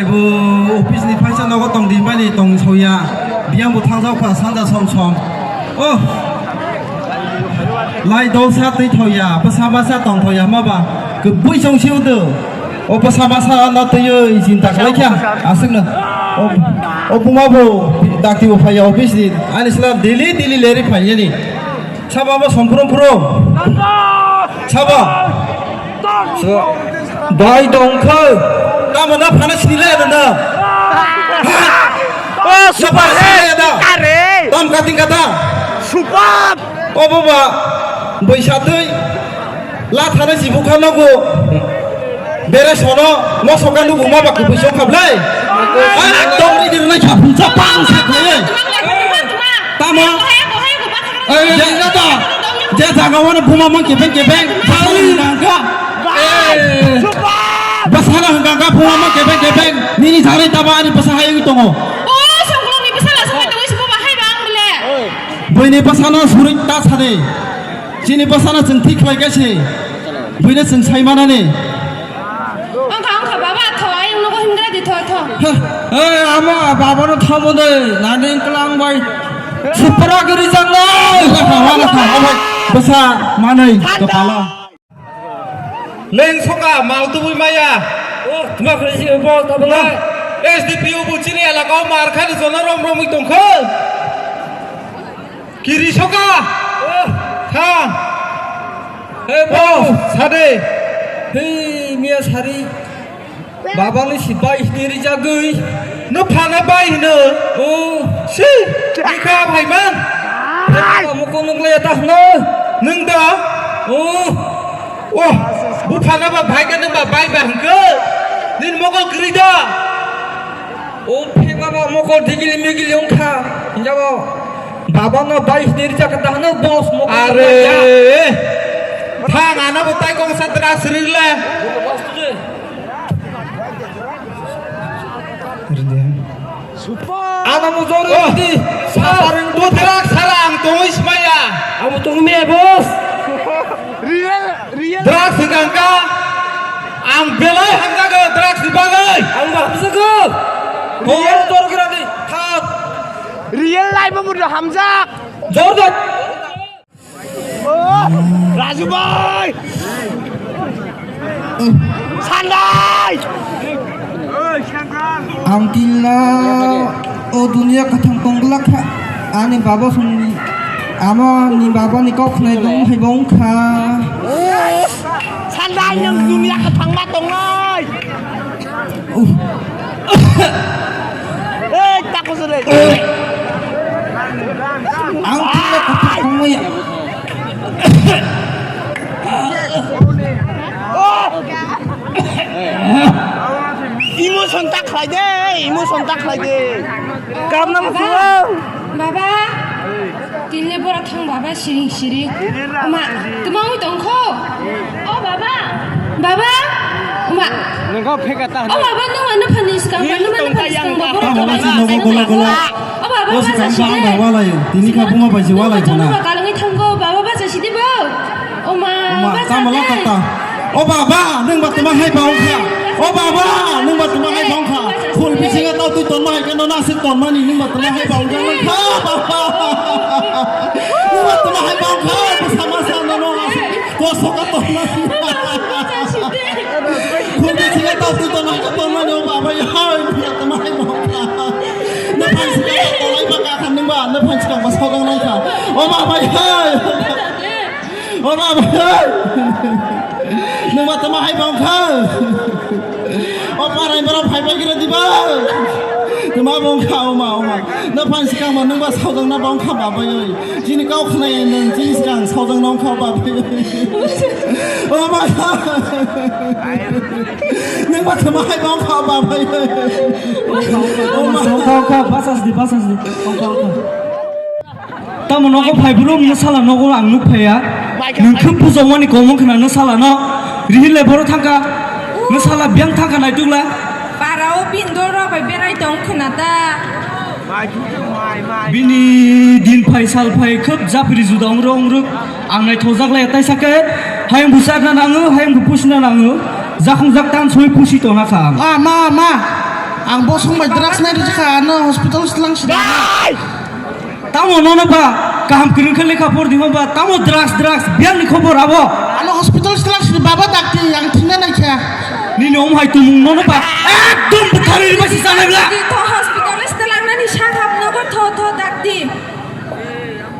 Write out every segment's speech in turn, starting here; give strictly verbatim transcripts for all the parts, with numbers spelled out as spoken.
Bo office ni phaisa nogo tong di mani tong soya. Biyang bo thangjak kha sanja som som. Oh. Lai dol sa twi thoya, bwsa masa tong thoya ma ba. Kwbui chong si udo. O bwsa masa no twiwi chinta khlai kha. Aswk no. O, o buma bo dakti bo phaiya office ni. Ani sila daily daily leri phaiya ni. Sabo abo songphuru phuru. Sabo. Doi dongkho. Tamo na phana sinile na. O super he. Tam kating kata. Super. O baba. Boisa twi. La thana jibu khano go. Bere sono, moso ka nugu ma ba kubui sok khablai. Ai, tong ni dir nai kha, puncha pang sa khaye. Tamo. Ai, je, je ta. Je jaga wana buma mang kebeng kebeng. Basa hwnkha. Basa hwnkha buma mang kebeng kebeng. Nini jare taba ani basa hayung tongo. Bini basa no suri ta sade. Chini bwsano chwng thik khlai kha se, buino chwng sai manani. Wngkha, wngkha, baba, tho, ayung nogo himgra di, tho, tho. He, he, amo, babano thomo de, nani wngklang bai. Supra giri jangnai. Wala kha, wala kha, obo bwsa manwi kwpalo. Leng soka, mal tubui maya. Oh, tuma khlai si, bo, tabla. S D P O bo chini elaka o mar khani jono rom romwi tongkha. Kiri soka. Tha. Hey, boss. Sade. Hey, miya sari. Babani si bai hini rijagwi. No phana bai hino. Oh. Si. Bikha phaiman. Hey, mukung nukle ta hno. Nung da. Oh. Oh. Bu phana ba bhai ka nung ba bai ba hingke. Nin mokol kiri da. O phema ba mokol digili migili wngkha. Hinjabo. Baba no bai hini rijak ta hno boss mokol. Are. Thang ana bo tai kong satra sirle. Ano mo jor di. Sasaring tu drak sarang tongwi smaya. Amo tongmi boss. Real. Drugs hwnkha ang belai hamjago drugs ni bagwi. Ang bo hamjago. Real jor gira di. Thak. Real life o hamjak. Jor da. Oh, Raju bhai. Sandai. Ang tila o dunia kathang tongglak kha. Ani baba songni, ama ni baba ni kok khnai bong hai bong kha. Sandai nang dunia kathang ma tongnai. Ei, tako sore. Ang tila kathang tongmaya. Emotion ta khlai de, emotion ta khlai de. Kam nang suwang. Baba. Tinle bora thang baba siring siring. Oma, tuma ui tongkho. O baba. Baba. Oma. Nengkho pheka ta. O baba nung ano phani skang, nung ano phani skang baba. Tamo basi nogo golo golo. O baba, o basa sikang sidi. Bang ba walayo. Tini ka bunga bai je walai khona. Kalangwi thango, baba basa sidi bo. Oma, oma, basa tamo la dai. Kata. O baba, nung ba tama hai ba ongkha. O baba, nung ba tama hai ba ongkha. Khul bisinga tau tui tonma hai keno na sik tonmani nung ba tama hai ba ongkha. Kha baba. Nung ba tama hai ba ongkha. Sama sa no no asik. Kosoka tonmani. Khul bisinga tau tui tonma hai tonmani o baba ya hai. Nung ba tama hai ba ongkha. Nung phan sikang ba tolai ba ka khan nung ba. Nung phan sikang ba sodang nang kha. O baba ya hai. O baba, hey! Nungba tama hai bang kha. O parai bara phai bai gira diba. Tama bang kha, oma, oma. Na phan sikang ma nungba saudang na bang kha ba bai oi. Jini kau khna nung jini sikang saudang nong kha ba bai oi. O ma kha. Nungba tama hai bang kha ba bai oi. O ma kha, basas di, basas di. Tamo nogo phai brum no sala nogo ang nuk phaiya. Nung khum pujo mani komong khna no sala no. Rihil le boro thangka. No sala biang thangka nai tukla. Para o pindor rok bai berai tong khna ta. Bini din phai sal phai khub japri juda ong rong ruk. Ang nai thojak lai tai sake. Hayang busa na nangu, hayang bu pusi na nangu. Jakong jak tan soi pusi tona kha. Ma, ma, ma. Ang bosong bai drugs nai rijak kha, ano hospital slang sida. Tamo nono ba kaham kwrwng khe lekha por dimo ba, tamo drugs, drugs, biyang ni khobor abo. Ano hospital slang sida baba dakti, ang thina nai kha. Nini om hai tumung nono ba ekdom bwtharwi ri basi sanai bla. Di tho hospital slang nani satham nogo tho tho dakti.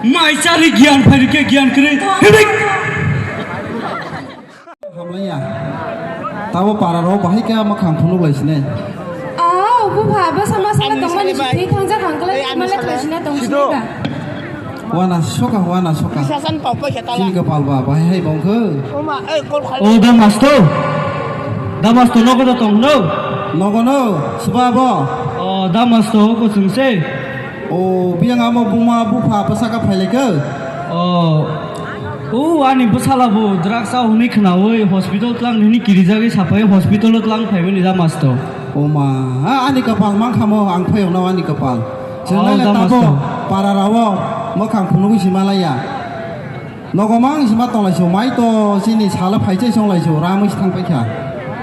Mai chari giyan phai rikhe giyan kwrwi. Tho, tho, Hibik. tho. Hamlaiya. Tabo para rok bahai khe mwkhang phunuk lai sinai. Oh, bupha, bwsa masa na tongmani si thwi thangjak hangkle, male khlai sina tong sinai ba. Wana soka, wana soka. Chini kapal ba, bahai hai bongkhe. Oh, da masto. Da masto nogo da tong no. Nogo no, sba bo. Oh, da masto ko sung se. Oh, biyang amo buma bupha bwsaka phailai khe. Oh. O ani bwsala bo drugs o hwnwi khwnawi hospital tlang hwnwi kirijagwi saphai hospital o tlang phaimani da masto. O ma, ha, ani kapal mankha mo ang phai ono ani kapal. Chwng Oh, nai da tabo masto. Para rao mwkhang phunugwi sima laiya. Nogo mang sima tonglai so mai to chini sala phaichai songlai so ramwi thang paikha.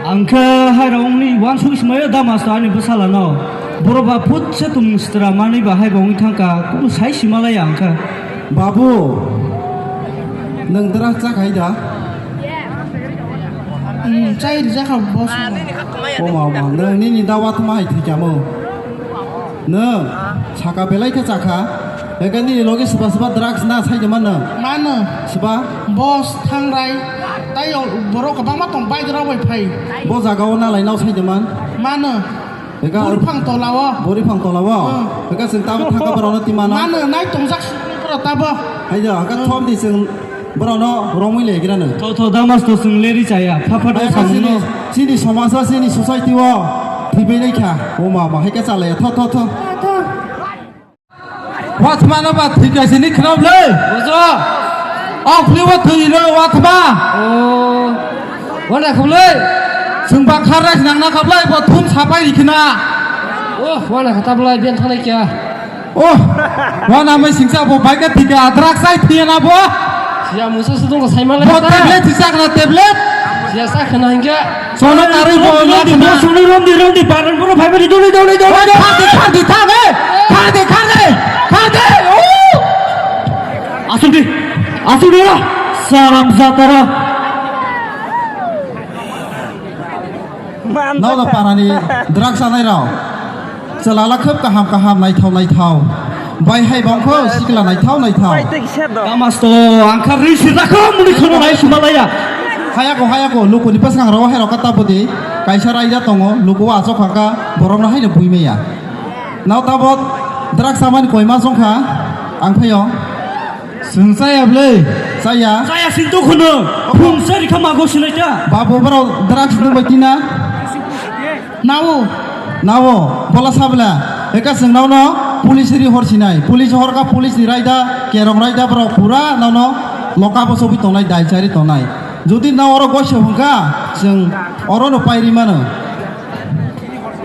Ang khe hairokni uansuk simaio da masto ani bwsala no. Borok ba phutsa tum sitra manwi ba hai bongwi thangka kunu sai sima laiya ang khe. Babu, nwng dwrak chak hai da? Hmm, chai rijak kha boss no. Oma, oma, nwng nini da watma hai thwikha mo? Nwng saka belai khe chakha. Eka nini logi swba swba drugs na sai de mano? Mano. Swba? Boss, thangrai, tai borok kwbangma tong bike rok bai phai. Bo jaga o na lai nw sai de man? Mano. Eka Buri phang tola o. Buri phang tola o. Hmm. Eka chwng tamo thangka borok no timano. Mano, nai tongjak sukni borok tabo. Hai da, eka Hmm. thom di chwng borok no romwi le gira no. Tho, tho, da masto chwng leri chaya. Pha, pha, da Eka samung chini, no. Chini somaj o, chini society o thibinai kha. O ma, ma, hai khe chalaya. Tho, tho, tho. Tho, tho. Wathma no ba thwi kaisa ni khwnam le. Bojo. Ang phli wa thwi no wathma. Oh. Wana khablai. Chwng ba khar rai nang na khablai bo thum sapai ri khna. Oh, wana khata blai ben thanai kya. Oh. Wana mai singsa bo bai ka thika adrak sai thwi na bo. Siya musa sudung ko sai malai. Bo ta. Tablet thisa khna tablet. Siya sa khna hingga. Sono karwi bo Rondi, no rondi, khna. Bo suni rondi, rondi, baran bono phaibai di, doli, doli, doli, doli. Khardi, khardi, thang, eh. Khardi, khardi, khardi. Oh. Asuk di, asuk di ra. Saram jatara. Nau da parani drugs anai rao. Chalala khub kaham kaham, naithau naithau. Bai hai bongkho sikla naithau naithau. Bai tei kisa do. Damas to, ang kha ri sirna kho muni khono nai sumalaya. Hayako, hayako, lukuni bwskango hai rok kata budi. Kaisa raida tongo, luku achok kha kha, borok no haino bui maya. Nau tabot drugs samani koi mas wngkha, ang phaio. Chwng chaya bwle? Chaya. Chaya sing to khono. Phung sari kha mago sinai ta. Babu borok drugs nungbai tina. Nao. Nao, bola sabla. Eka chwng nao no police ri hor sinai. Police hor ka police ni raida, kerong raida borok pura nao no loka bo sobi tongnai, dai chari tongnai. Jodi nao oro goiso hwnkha, chwng oro no pairi mano.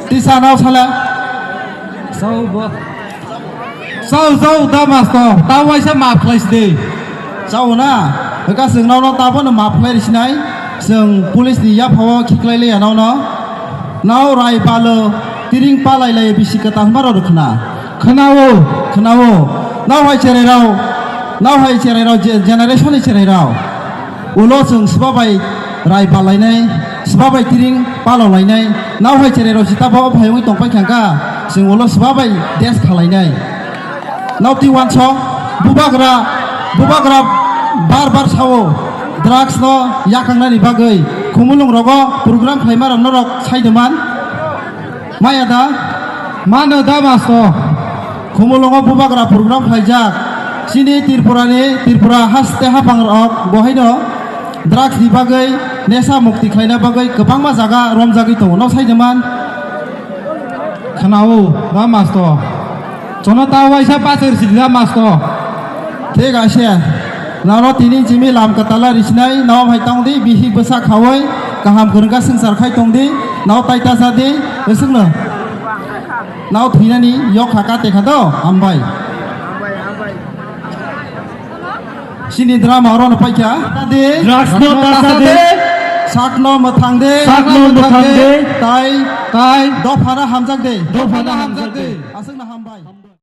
Tisa nao sala. Sao bo. Sao, sao, da masto, ta waisa maaf khlai sidi. Sao na, hwnkha chwng nono tabono maaf khlai risinai, chwng police ni yaphao khiklai liya nono. Nao rai balo, tiring palai lai bisi kwtal hwnba rok khna. Khna o, khna o. Nao hai cherai rao, nao hai cherai rao, je-, generation ni cherai rao. Ulo chwng swba bai rai balainai, swba bai tiring palolainai, nao hai cherai rao sita bo phaiwi tongpai thangkha, chwng ulo swba bai des khalainai. Nao twi wansok, bubagra, bubagra bar bar sao, drugs no yakangnani bagwi, khumulung rogo program khlaima rok norok sai de man. Maya da? Mano da masto. Khumulungo bubagra program khlaijak. Chini Tripura ni, Tripura haste haphang rok bo haino drugs ni bagwi, nesa mukti khlaina bagwi kwbangma jaga romjagwi tongo. Nok sai de man? Khna o da masto. Chono ta waisa pacher sidi da masto. Thik ase. Noro tini chimi lam kwtala risinai, nao hai tong di, bihik bwsa khaui, kaham kwrwngkha swngchar khai tong di, nao tai ta cha di, bwswkno. Nao thwinani yok kha kate kha do, hambai. Chini drama oro no paikha. Drugs no ta cha di. Sakno mwthang di. Sakno mwthang di. Tai Tai dophano hamjak de. Dophano hamjak de. Aswkno hambai.